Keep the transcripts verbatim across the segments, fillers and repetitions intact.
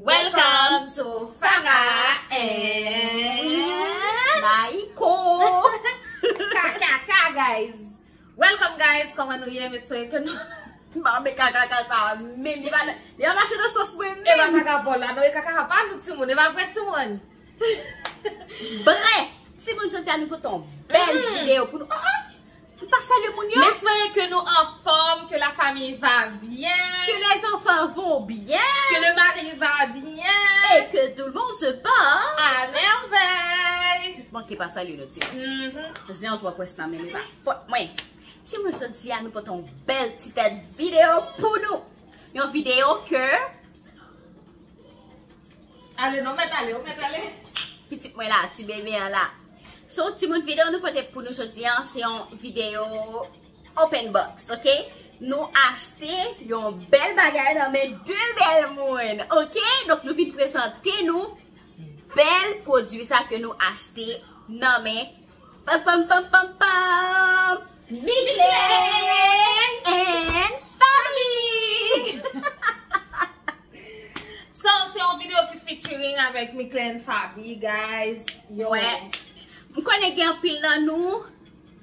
Welcome to Farah and Maiko. K K K, guys. Welcome, guys. Kòman nou ye? M espere ke nou... Mame K K K sa menm, li pa, li pa mache nan sans mwen menm. E pa K K K pa w la, non, e K K K pa nou, timoun, e pa vre, timoun. Bref, timoun, jodi a nou pote yon bèl videyo pou nou. Oh, oh. M pa salye moun yo. M espere ke nou anfòm, que la famille va bien, que les enfants vont bien, que le mari va bien, et que tout le monde se porte à merveille. Manke pa salye nou, timoun. Mhm. Zen an twò pwès nan men, men pa fòt mwen. Timoun, jodi a nou pote yon bèl ti tèt videyo pou nou. Yon videyo ke... Ale non, mèt ale, ou mèt ale. Pitit mwen la, ti bebe an la. So, timoun, videyo nou pote pou nou jodi a, se yon videyo open box, ok? Nou achte yon bèl bagay nan men de bèl moun, ok? Donk, nou vin prezante nou bèl pwodui sa ke nou achte nan men pam, pam, pam, pam, pam, Mickley and Faby. So, se yon videyo ki featuring avèk Mickley and Faby, guys. Yo. Wè. M konnen gen anpil nan nou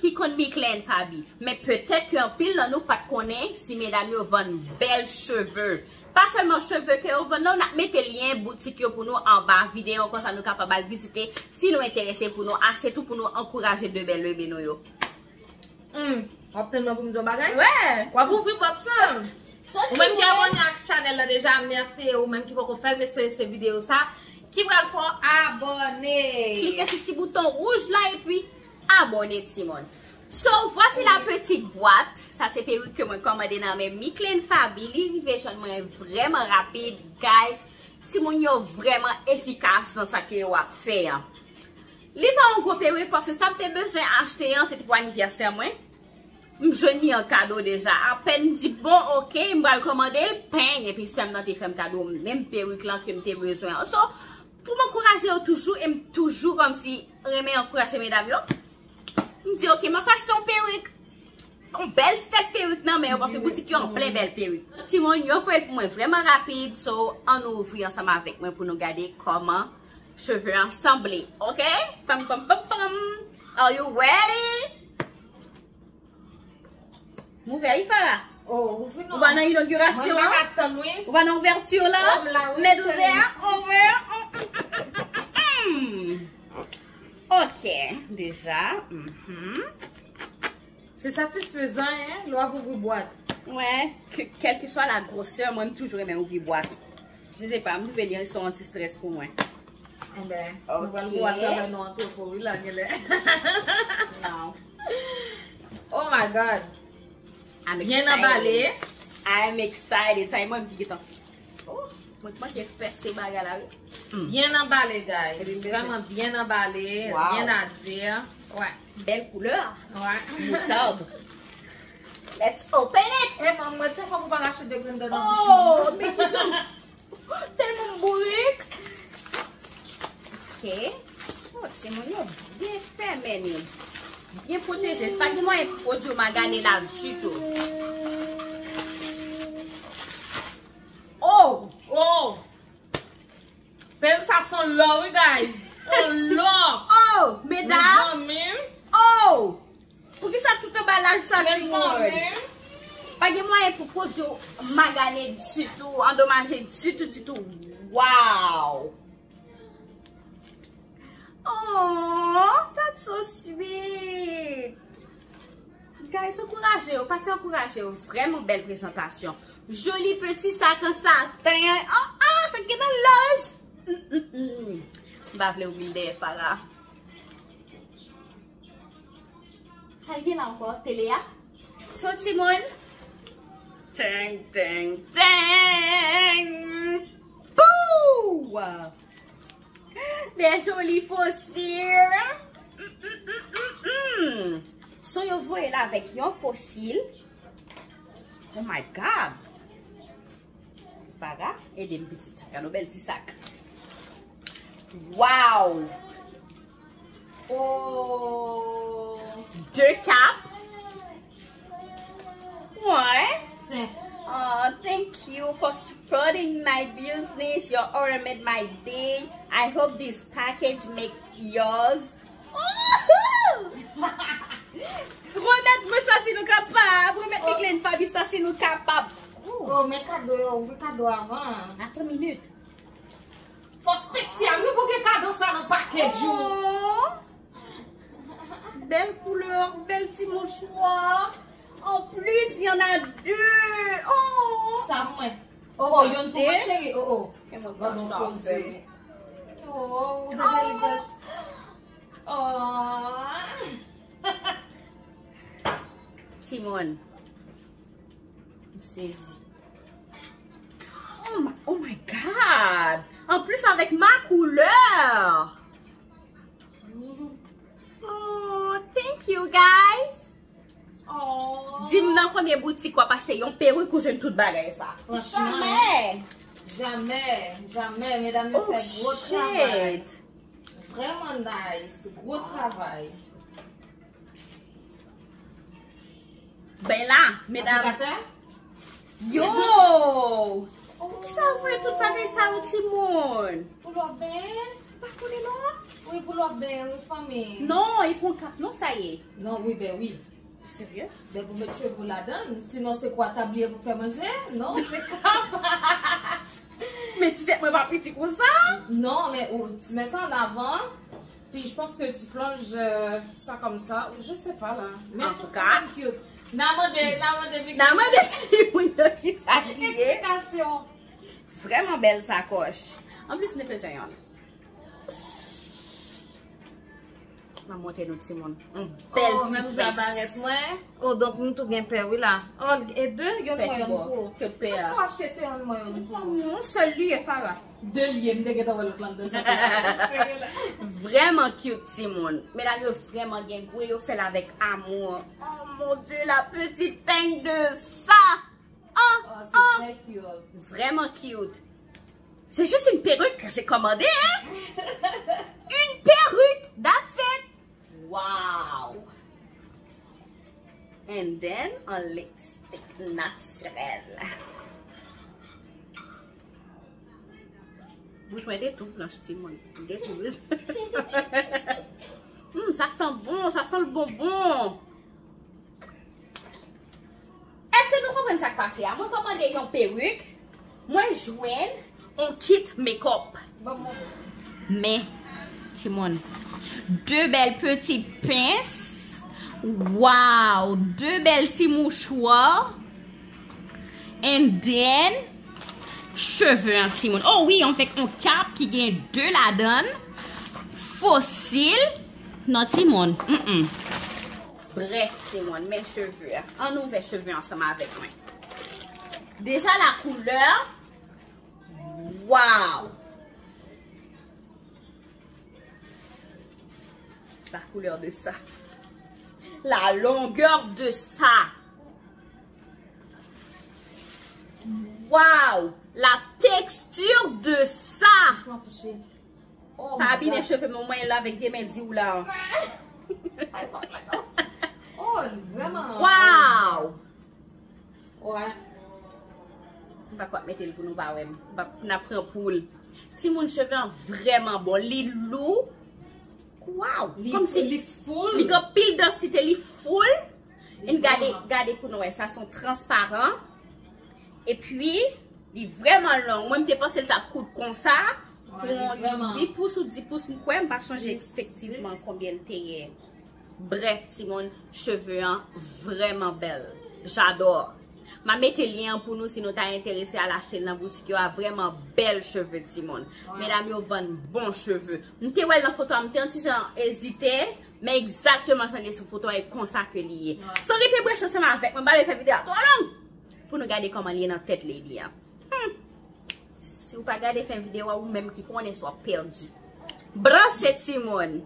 ki konn Mickley and Faby. Men petèt ke anpil nan nou pa t konnen si medam yo vann bèl cheve. Pa sèlman cheve ke yo vann, non, n ap mete lyen boutik yo pou nou anba videyo, konsa nou kapab al vizite si nou enterese pou nou achte tou, pou nou ankouraje de bèl bebe nou yo. Hmm, w ap tann mwen pou m di yon bagay? Wè. W ap ouvri box lan. Ou menm ki abòne ak chanèl la deja, mèsi. E ou menm ki poko fè l, m espere se videyo sa ki pral fè w abòne. Klike sou ti bouton wouj la epi abòne, timoun. So, voici la petite boîte. Sa se perik ke mwen kòmande nan men Mickley and Faby. Li rive jwenn mwen vrèman rapid, guys. Timoun yo vrèman efikas nan sa ke yo ap fè an. Li pa yon gwo perik, paske sa m te bezwen achte an, se te pou anivèsè mwen. M jwenn li an kado deja. Apèn m di, bon, ok, m pral kòmande l, peng, epi sè m nan te fè m kado menm perik lan ke m te bezwen an. So, pou m ankouraje yo toujou, e m toujou kòmsi renmen ankouraje medam yo, m di, ok, m ap achte yon perik. Yon bèl ti tèt perik nan men yo, paske boutik yo an plen bèl perik. Timoun, yo voye l pou mwen vrèman rapid, so, ann nou ouvri ansanm avèk mwen pou nou gade kòman cheve an sanble, ok? Pam, pam, pam, pam. Are you ready? M ouvè wi, Farah. Oh, ouvri non. Ou pa nan inogirasyon an? Mwen pa ka tann, wi. Ou pa nan ouvèti la? Oh, m la, wi, cheri. Mèt ouvè, ouvè. Mm. Ok, deja. Mhm. Se satisfezan, hein, lè w ap ouvri bwat. Wè, ke, kèlkeswa la gwosè, mwen, m toujou renmen ouvri bwat. Je sais pas, m twouve li se yon anti-stress pou mwen. Enben, nou pral gwo atravè nou antrepo, wi, la, genlè. Wow. Oh my God. I'm excited. Byen anbale. I'm excited. Sa e mwen ki gentan. Oh, mwen k manke pèse bagay la, wi. Mm. Byen anbale, guys. Vrèman byen anbale. Wow. Rien à dire. Wè. Bèl koulè. Wè. Moutarde. Let's open it. E manman, mwen te fò pou pa rache de grenn dan nan bouch mwen. Oh, men ki jan. Tèlman bourik. Ok. Oh, timoun yo byen fèmen li. Byen pwoteje. Pa gen mwayen pou pwodui yo magane la ditou. Oh! Oh! Perik sa se yon lò, wi, guys. Yon lò. Oh, medam. Mezanmi. Oh! Poukisa tout anbalaj sa, timoun? Pa gen mwayen pou pwodui yo magane ditou, andomaje ditou, ditou. Wow! Oh, that's so sweet. Guys, ankouraje yo, pase ankouraje yo. Vrèman bèl prezantasyon. Joli peti sak an saten. Oh, oh, sa gen nan lòj. Mm, mm, mm. M pa vle ouvri l dèyè Farah. Sa l gen la ankò, tele a? So, timoun. Teng, teng, teng. Pou! Des jolis fossiles. Mm, mm, mm, mm, mm. So, yo voye l avèk yon fosil. Oh my God. Farah, ede m pitit. Gade yon bèl ti sak. Wow! Oh! De kap. Wè. Tiens. Oh, thank Thank you for supporting my business. Your order made my day. I hope this package make yours. Remèt mwen sa si nou kapab. Remèt li Glenn Faby sa si nou kapab. Oh, men kado yo, ouvri kado avan. Attends une minute. Fò spesyal, wi, pou gen kado sa nan package yo. Oh. Belle couleur, belle ti mouchwa. En plus, il y en a deux. Oh. Sa mwen. Oh, oh, yon pou mwen, cheri. Oh, oh. E mwen Gad kòch yon la poze. fè. Oh, ou te bèl bèl. Oh. Timoun. M sezi. Oh my, oh my God! En plus avec ma couleur! Oh, thank you guys! Oh. Di m nan konbyen boutik w ap achte yon perik ou jwenn tout bagay sa. Franchman. Jamè! Jamè, jamè, medam yo Oh fè gwo travay. Shit! Vrèman nice, gwo travay. Ben la, medam. Aplikatè? Yo! Poukisa w voye tout bagay sa yo, timoun? Pou lò ben? M pa konnen non. Wi, pou lò ben, wi, fanmi. Non, e pon kap non sa ye. Non, wi, ben wi. Serye? Ben pou met cheve w ladan, sinon se kwa tabliye pou fè manje? Non, se kap. Men ti tèt mwen pa piti konsa. Non, mais ou, tu mets ça en avant, puis je pense que tu plonges euh, ça comme ça, ou je sais pas là. Mais En c'est tout cas, cute. N a mande, n a mande Vicky. N a mande timoun yo kisa li ye. Explication. Vrèman bèl sakòch. An plis, mwen bezwen yon. M ap montre nou timoun. Yon bèl Oh, ti menm jan pès. Barèt mwen. Oh, donk nou tou gen pè, wi la. Oh, e de, yon Pè mwen, ki yon bò. pou. Kèt pè a. Sa achte se yon mwen, yon pou. Yon sèl li ye, Farah. De liye, m te gentan wè lòt lan nan sa. Vrèman cute timoun. Medam yo vrèman gen gou e yo fè l avèk amou. Oh mon Dieu, la petite peigne de ça! Ah, Oh, c'est ah, très cute. Vraiment cute. C'est juste une perruque que j'ai commandée, hein? Une perruque, that's it. Wow. And then, un lipstick naturel. Bouch mwen de tou blanch, timoun. De tou. Hmm, sa sent bon, sa sent le bonbon. Èske nou konprann sa k pase a? Mwen kòmande yon perik, mwen jwenn yon kit make-up. Bon, bon. Men, timoun, de bèl pitit pens. Wow, de bèl ti mouchwa. And then, cheve an timoun. Oh wi, avèk yon kap ki gen de ladan. Fosil. Non, timoun. Mm-mm. Bref, timoun, men cheve a. Ann ouvè cheve ansanm avèk mwen. Deja la koulè. Wow! La couleur de ça. La longueur de ça. Wow! La texture de ça. Laisse-moi toucher. Oh, Pa my abime God. Cheve mwen, mwen la avèk de men di w la. Oh, vraiment. Wow! Ouais. M pa kwè ap mete l pou nou pa wè m. M pa, n ap pran pou l. Timoun, cheve an vrèman bon. Li lou. Wow! Li, Kòmsi li full. Li gen pil dansite, li full. Li N gade, vrèman. Gade pou nou wè. Sa se yon transparan. Epi, li vrèman long. Mwen, m te panse l t ap kout konsa. Wè, li vrèman. Uit pous ou dis pous, m kwè. M pa sonje Dis, efektivman dis. Konbyen l te ye. Bref, timoun, cheve an vrèman bèl. J'adore. M a mete lyen an pou nou si nou ta enterese al achte l nan boutik yo a. Vrèman bèl cheve, timoun. Wow. Medam yo vann bon cheve. M te wè l nan foto a, m te yon ti jan ezite, men egzakteman jan l ye sou foto a, e konsa ke li ye. Wow. So, rete branche ansanm avèk mwen, m pa vle fè videyo a twò long pou nou gade kòman l ye nan tèt lady a. Hmm. Si w pa gade fen videyo a, ou menm ki konnen si w ap pèdi. Branche, timoun!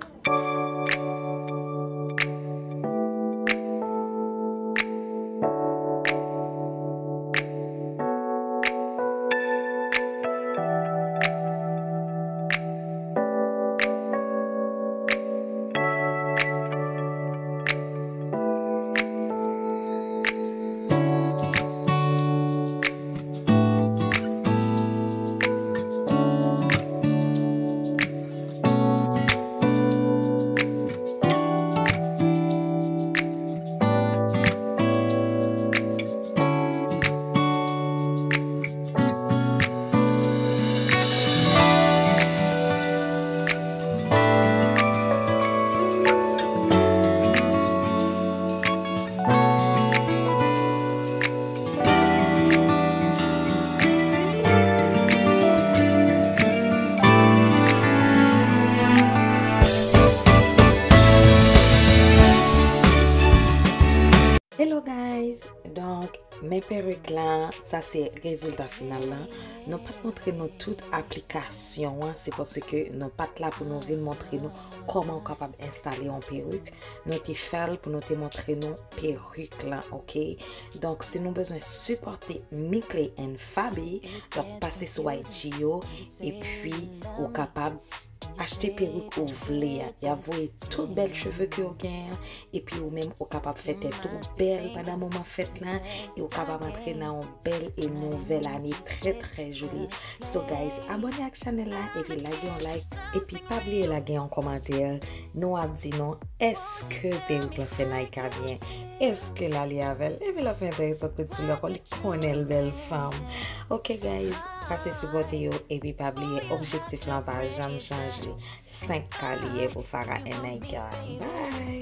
Donk, men perik la, sa se rezilta final la. Nou pa t montre nou tout aplikasyon an, se paske nou pa t la pou nou vin montre nou kòman w kapab enstale yon perik. Nou te fè l pou nou te montre nou perik la, oke? Donk, si nou bezwen sipòte Mickley and Faby, donk pase sou I G yo, epi ou kapab achte perik ou vle a. Y ap voye tout bèl cheve ke w gen an, epi ou menm ou kapab fè tèt ou bèl pandan moman fèt la, e ou kapab antre nan yon bèl e nouvèl ane trè, trè joli. So guys, abòne ak chanèl la, epi lage yon like, epi pa bliye lage yon kòmantè. Nou ap di nou, èske perik lan fè Naïka byen? Èske l ale avè l? Epi l ap fè enteresan tout sou li ankò, li konnen l bèl fanm. Oke guys, pase sipòte yo, epi pa bliye, objektif lan pa janm chanje. Senk K li ye pou Farah and Naïka. Bye!